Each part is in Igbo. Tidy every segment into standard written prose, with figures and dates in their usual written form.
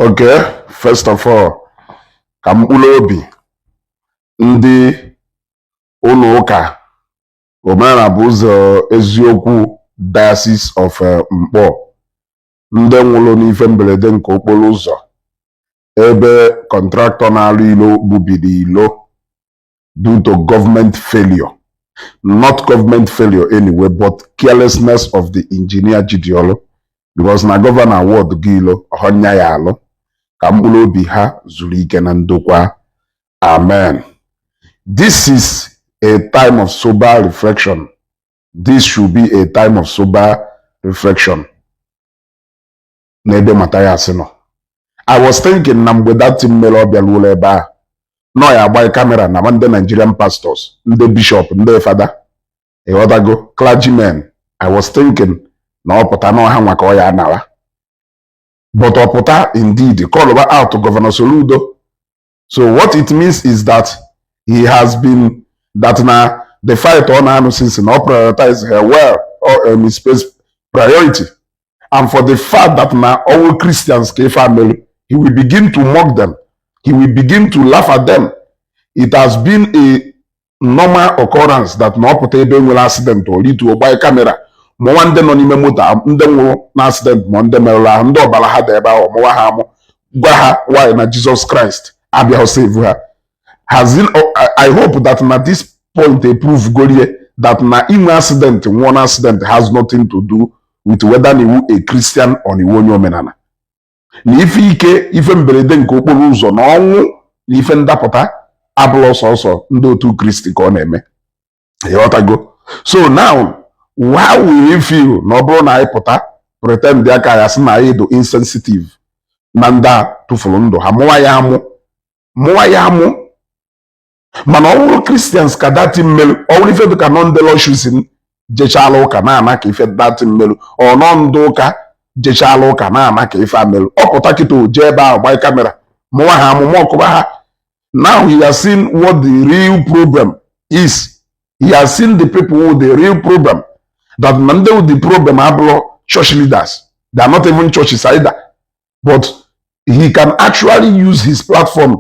Okay, first of all, ka mkpụrụ obi ndị ụlọ ụka Omenala bụ Ụzọ Eziokwu, Diocese of Nkpor, ndị nwụrụ n'ife mberede nke okporo ụzọ ebe contractor na-alụ ilo gbubiri ilo due to government failure, not government failure anyway, but carelessness of the engineer Jidiolu, because na governor award gị ilo ọhọnya ya alụ. Ka mkpụrụ obi ha zuru ike na ndokwa, amen. This is a time of sober reflection. This should be a time of sober reflection n'ebe Mathias nọ. I was thinking na mgbe that thing mere, ọ bịaruola ebe a nọ ya agba camera na ndị Nigerian pastors, ndị bishop, ndị fada, ịghọtago, clergymen. I was thinking na ọ pụta n'ọha nwa ka ọ ya anara, but ọ pụta indeed call out to Governor Soludo. So what it means is that he has been that na the fight ọ na-anụ since na ọ prioritize her well or misplaced priority, and for the fact that na all Christians ka ife amelu, he will begin to mock them, he will begin to laugh at them. It has been a normal occurrence that na ọ pụta ebe nwere accident, o rituo, gbanye camera, mụnwa ndị nọ n'ime moto, ndị nwụrụ na accident ma ndị merụrụ ahụ, ndị ọbara ha dị ebe ahụ, mụwa ha amụ, gwa ha why na Jesus Christ abịaghị save ha. Has it, I hope that na this point a proof gorie that na inwe accident, nwụọ na accident, has nothing to do with whether na iwu a Christian or na iwu onye omenala, na ife ike, ife mberede nke okporo ụzọ na ọnwụ na ife ndapụta abụla sọsọ ndị otu Kristi ka ọ na-eme, ịghọtago? So now, how will you feel na ọ bụrụ na anyị pụta pretend aka ya sị na anyị do insensitive na ndị a tụfuru ndụ ha, mụwa ya amụ, mụwa ya amụ? Mana ọ bụrụ Christians ka that thing melu, ọ bụrụ ife dịka nọ ndị lọshusin jechala ụka na-ana ka ife that thing melu, ọ nọ ndị ụka jechala ụka na-ana ka ife amelu, ọ pụta kịta, o jee ebe ahụ gbanye camera, mụwa ha amụma, ọkụba ha. Now he has seen what the real problem is. He has seen the people with the real problem, that na ndị with the problem abụrụ church leaders. They are not even churches either, but he can actually use his platform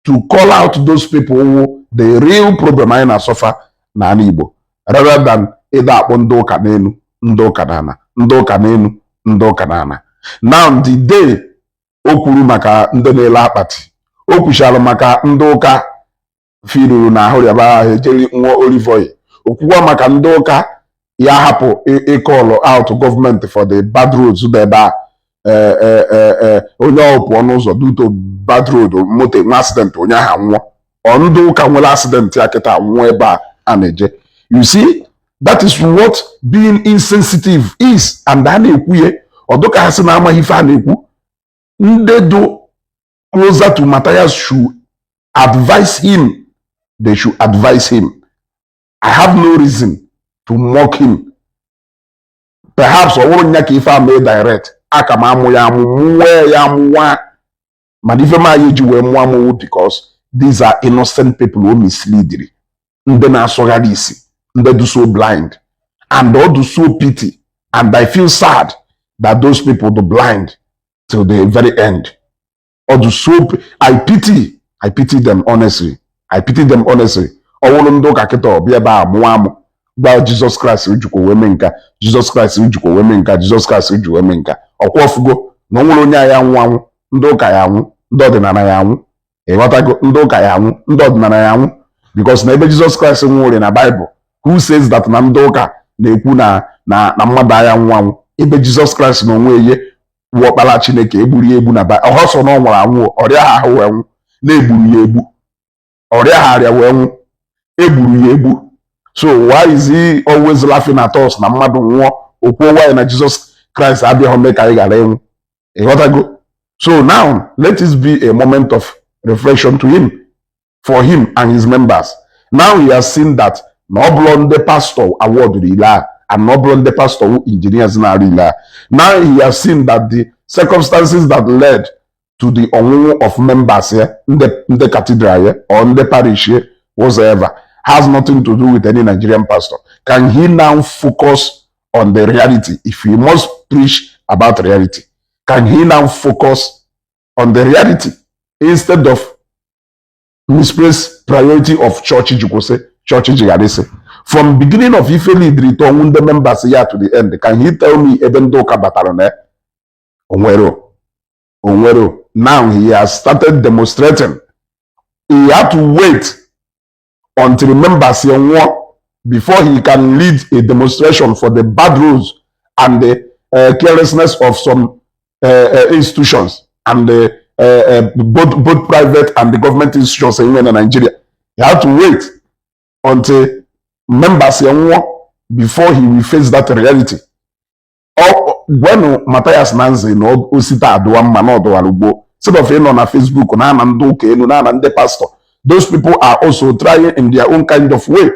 to call out those people who the real problem anyị na-asọfa n'ala Igbo, rather than ịda akpọ ndị ụka n'elu, ndị ụka n'ala, ndị ụka n'elu, ndị ụka n'ala. Now, the day o kwuru maka ndị na-ele akpati, o kwuchara maka ndị ụka firuru na ahụ rịaba ahụ ejeri nwa olive oil, okwukwa maka ndị ụka ya hapụ ịcall out gọọmenti for the bad roads dị ebe a, onye ọ pụọ n'ụzọ due to bad road, moto nwe accident, onye ahụ nwụọ, ọ ndị ụka nwere accident ya kịta nwụọ ebe a a na-eje. You see, that is what being insensitive is, and a na-ekwu ya ọ dụka ha sị na amaghị ife a na-ekwu. Ndị do closer to Matthias should advise him. They should advise him. I have no reason to mock him. Perhaps ọ bụrụ nya ka ife a mee direct, aka m amụ ya amụ, mụọ ya amụwa, mana ife m anyị ji wee mụọ amụwụ because these are innocent people o misleadiri, ndị na-asọgharị isi, ndị do so blind, and all do so pity, and I feel sad that those people do blind till the very end. Or do so I pity them, honestly. I pity them, honestly. Ọ bụrụ ndị ụka kịta, ọbịa ebe a mụọ amụ, gwa Jizọs Kraịst jikwa wee mee nka, Jizọs Kraịst jikwa wee mee nka, Jizọs Kraịst ji wee mee nka, ọkwa ọfụgo na o nwere onye anyị anwụ anwụ, ndị ụka ya anwụ, ndị ọdịnala ya anwụ, ịghọtago? Ndị ụka ya anwụ, ndị ọdịnala ya anwụ, because na ebe Jizọs Kraịst nwụrụ na Baịbụl, who says that na ndị ụka na-ekwu na mmadụ agha nwụ anwụ, ebe Jizọs Kraịst na onwe ye wụ ọkpara Chineke, egburu ya egbu na ọhọsọ na ọ nwụrụ anwụ, ọrịa ha ahụ wee nwụ, na-egburu ya egbu, ọrịa ha arịa wee nwụ, egburu ya egbu. So why is he always laughing at us na mmadụ nwụọ, okwuo why na Jizọs Kraịst abịaghị mee ka anyị ghara ịnwụ, ịghọtago? So now let this be a moment of reflection to him, for him and his members. Now he has seen that na ọ bụrụ ndị pastor awardụrụ ile a, and na ọ bụrụ ndị pastor wụ engineers na-arụ ile a. Now he has seen that the circumstances that led to the ọnwụnwụ of members ya, ndị cathedral ya or ndị parish ya, whatsoever, has nothing to do with any Nigerian pastor. Can he now focus on the reality? If he must preach about reality, can he now focus on the reality? on the reality instead of misplaced priority of church ji kwụsị, church ji ghara isi. From beginning of ife lead to ọnwụ ndị members ya to the end, can he tell me ebe ndị ụka batara na ya? Onwero, onwero. Now he has started demonstrating. He had to wait until members ya nwụọ before he can lead a demonstration for the bad roads and the carelessness of some institutions and the both private and the government institutions in Nigeria. He had to wait until members ya nwụọ before he will face that reality. Gwenụ Mathias na nze na osite adụwa mma na ọdụwara ugbo, instead of ịnọ na Facebook na-ana ndị ụka elu, na-ana ndị pastor. Those people are also trying in their own kind of way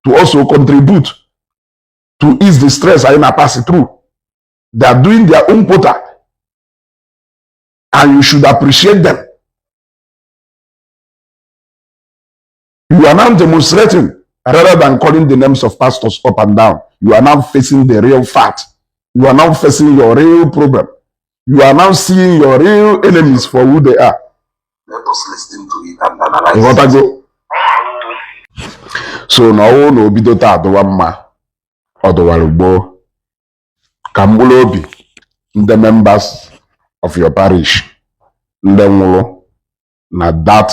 to also contribute to ease the stress anyị na pass through. They are doing their own quota and you should appreciate them. You are now demonstrating rather than calling the names of pastors up and down. You are now facing the real fact. You are now facing your real problem. You are now seeing your real enemies for who they are. Let us listen to it and analyze it. Ịghọtago? So na ọwụ na obido taa adụwa mma, ọ dụwara gboo. Ka mkpụrụ obi ndị members of your parish ndị nwụrụ na that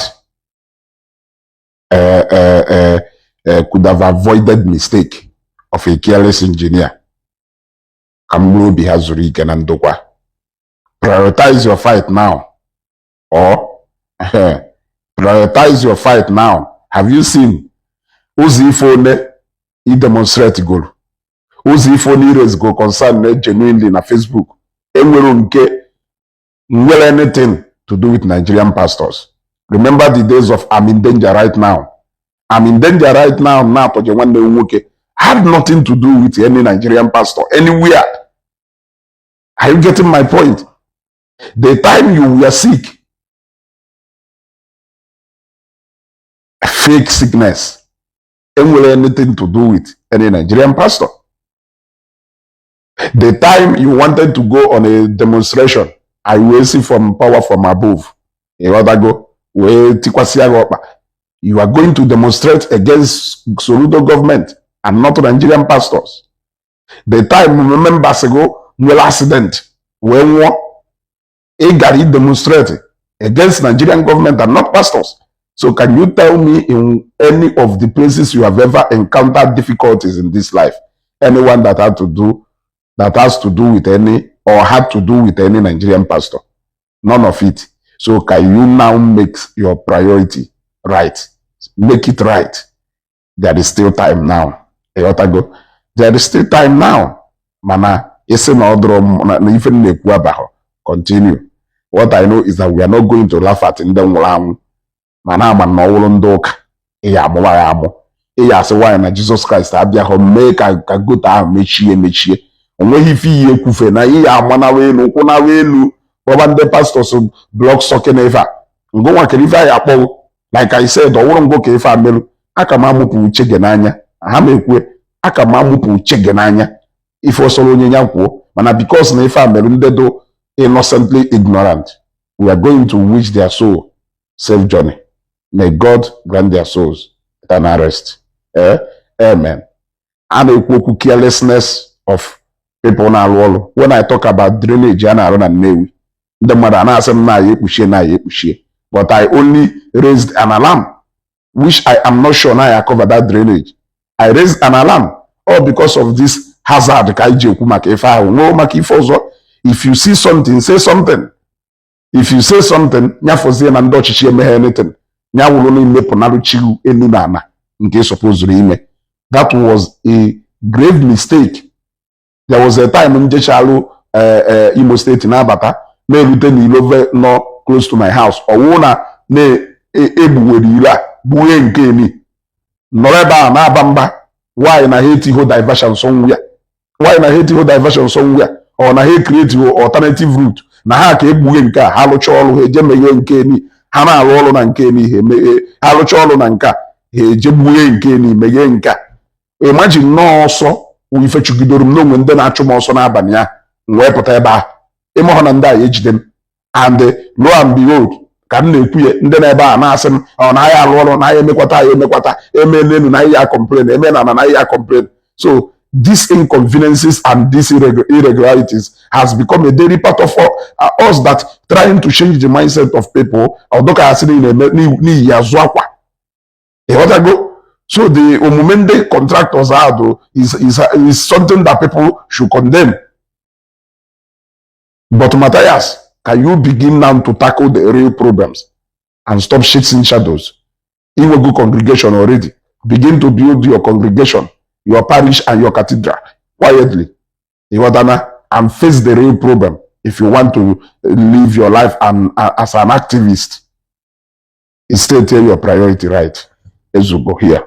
could have avoided mistake of a careless engineer, ka mkpụrụ obi ha zuru ike na ndokwa. Prioritize your fight now, or prioritize your fight now. Have you seen ụzọ ife one i demonstrate goro, ụzọ ife one i go concern na genuinely na Facebook enwere nke nwere anything to do with Nigerian pastors? Remember the days of "I'm in danger right now, I'm in danger right now" na-atọje nwanne m nwoke had nothing to do with any Nigerian pastor anywhere. Are you getting my point? The time you were sick, fake sickness, enwere anything to do with any Nigerian pastor? The time you wanted to go on a demonstration, I will see from power from above, ịghọtago, wee tikwasịa gị ọkpa. You are going to demonstrate against Soludo government and not Nigerian pastors. The time members go nwere accident wee nwụọ, ị gara demonstrate against Nigerian government and not pastors. So can you tell me, in any of the places you have ever encountered difficulties in this life, anyone that had to do that has to do with any or had to do with any Nigerian pastor? None of it. So can you now make your priority right? Make it right. There is still time now. Ịghọtago? There is still time now. Mana isi na ọ dụrụ m na ife m na-ekwu abaghọ, continue. What I know is that we are not going to laugh at ndị nwụrụ anwụ, mana ama na ọ wụrụ ndị ụka ị ya amụwa ya amụ, ị ya asị nwaanyị na Jizọs Kraịst abịaghọ mee ka gutter ahụ mechie emechie. O nweghị ife iyi ekwufe na ị ya amanawa elu ụkwụ nawa elu kpọba ndị pastors block sọke na ife a ngụnwa kere ife anyị akpọghụ. Like I said, ọwụrụ ngụ ka ife a merụ aka m amụpụ uche gị n'anya, ha ma ekwe aka m amụpụ uche gị n'anya. Ife ọsọrọ onye ya kwuo, mana because na ife a merụ ndị do innocently ignorant, we are going to wish their soul safe journey. May God grant their souls eternal rest. Eh? Amen. A na-ekwu okwu carelessness of people na-arụ ọrụ. When I talk about drainage a na-arụ na Nnewi, ndị mmadụ a na-asị m na ya ekpuchie na ya ekpuchie, but I only raised an alarm, which I am not sure na ya cover that drainage. I raised an alarm all because of this hazard ka anyị ji ekwu maka ife ahụ nwee maka ife ọzọ. If you see something, say something. If you say something, nyafọzie na ndị ọchịchị emeghe anything, ya wụrụ na imepụnarụ chi elu na ala nke supposed ime. That was a grave mistake. There was a time njechalụ Imo State na-abata na-erute n'Ilove nọ close to my house, ọwụ na na-egbuwere ire a gbughee nke emi nọrọ ebe a na-aba mba. Why na ha etiho diversion somewhere? Why na ha etiho diversion somewhere, or na ha create alternative route na ha ka egbughe nke a? Ha rụcha ọrụ, ha eje meghee nke emi. Ha na-arụ ọrụ na nke emi, ha emeghe. Ha rụcha ọrụ na nke a, ha eje gbughee nke emi, meghee nke a. Imagine nnọọ ọsọ ife chụgidoro m n'onwe ndị na-achụ m ọsọ n'abalị ahụ, m wee pụta ebe ahụ ịmahụ na ndị a ejide m. And lo and behold, ka m na-ekwu ya, ndị na-ebe a na-asị m ọ na ya alụ ọrụ na ya emekwata, ya emekwata, eme n'elu na ya complain, eme na na ya complain. So these inconveniences and these irregularities has become a daily part of us that trying to change the mindset of people. Ọdụka asị na eme n'iyi azụ akwa, ịghọtago? So the omume ndị contractors ahụ is something that people should condemn. But Matthias, can you begin now to tackle the real problems and stop chasing shadows? Inwego congregation already. Begin to build your congregation, your parish and your cathedral quietly, ịghọtana, and face the real problem. If you want to live your life and as an activist, state your priority right. Ezugo here.